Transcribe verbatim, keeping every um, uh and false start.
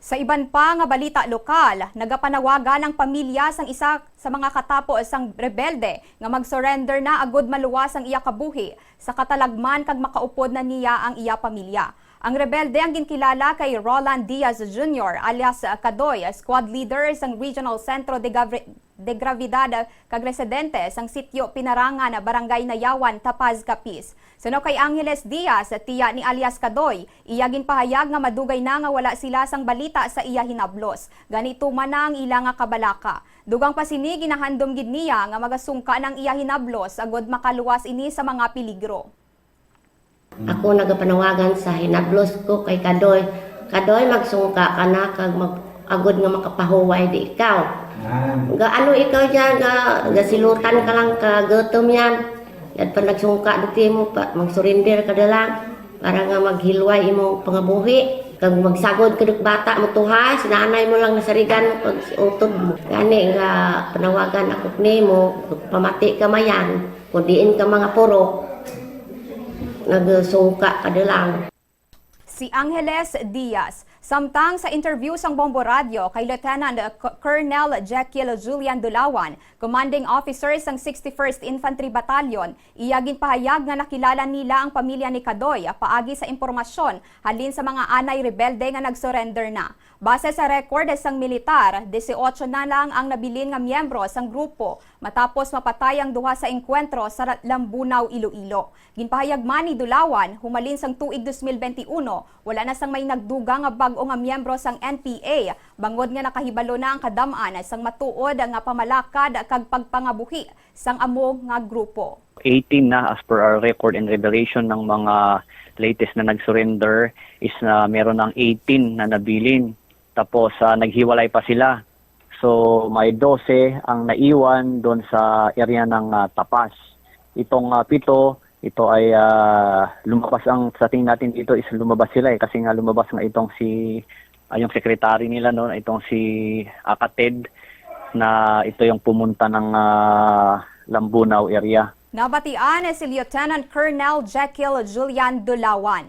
Sa iban pa nga balita lokal, nagapanawagan ang pamilya sang isa sa mga katapo sang rebelde nga mag-surrender na agud maluwas ang iya kabuhi sa katalagman kag makaupod na niya ang iya pamilya. Ang rebelde ang ginkilala kay Roland Diaz Junior alias Kadoy, squad leader sang Regional Centro de Gavre-, de Gravidad kag residente sang sitio Pinarangan, Barangay Nayawan, Tapaz, Capiz. Suno kay Angeles Diaz, tiya ni alias Kadoy, iya ginpahayag nga madugay na nga wala sila sang balita sa iya hinablos, gani tuman na ang ila nga kabalaka. Dugang pa sini, ginahandom gid niya nga magasungka na ang iya hinablos agud makaluwas ini sa mga peligro. Ako nagapanawagan sa hinablos ko kay Kadoy. Kadoy, magsungka ka na kag mag-, agud nga makapahuway di ikaw. Nga ano ikaw dyan, nga gasilutan ka lang ka gutom yan. Yad pa nagsungka dito mo pa, mag-surrender ka na lang para nga maghilway imong pangabuhi. Kag magsagod ka duk bata mo tuhay, si nanay mo lang nasarigan mo pag utod mo. Gani nga panawagan ako nimo, pamati ka mayan, kung diin ka mga purok, nagsungka ka na lang. Si Angeles Diaz. Samtang sa interview sang Bombo Radyo kay Lieutenant K-, Colonel Jekyll Julian Dulawan, commanding officer sang sixty-first Infantry Battalion, iya ginpahayag nga nakilala nila ang pamilya ni Kadoy paagi sa impormasyon halin sa mga anay rebelde nga nag-surrender na. Base sa record sang militar, dieciocho na lang ang nabilin nga miyembro sang grupo matapos mapatay ang duha sa engkwentro sa Ra-, Lambunao, Iloilo. Ginpahayag man ni Dulawan, humalin sang tuig dos mil benti uno, wala na sang may nagdugang nga bag-o nga miyembro sang N P A, bangod nga nakahibalo na ang kadam-an sang matuod nga pamalakad kag pagpangabuhi sang amo nga grupo. Eighteen na, as per our record and revelation, ng mga latest na nag-surrender is na meron ng eighteen na nabilin. Tapos, ah, naghiwalay pa sila. So, may dose ang naiwan doon sa area ng, ah, Tapas. Itong, ah, pito, ito ay, ah, lumabas ang, sa tingin natin dito is lumabas sila eh, kasi nga lumabas nga itong si, ah, yung secretary nila, no, itong si Akated, na ito yung pumunta ng, ah, Lambunao area. Nabatian si Lieutenant Colonel Jekyll Julian Dulawan.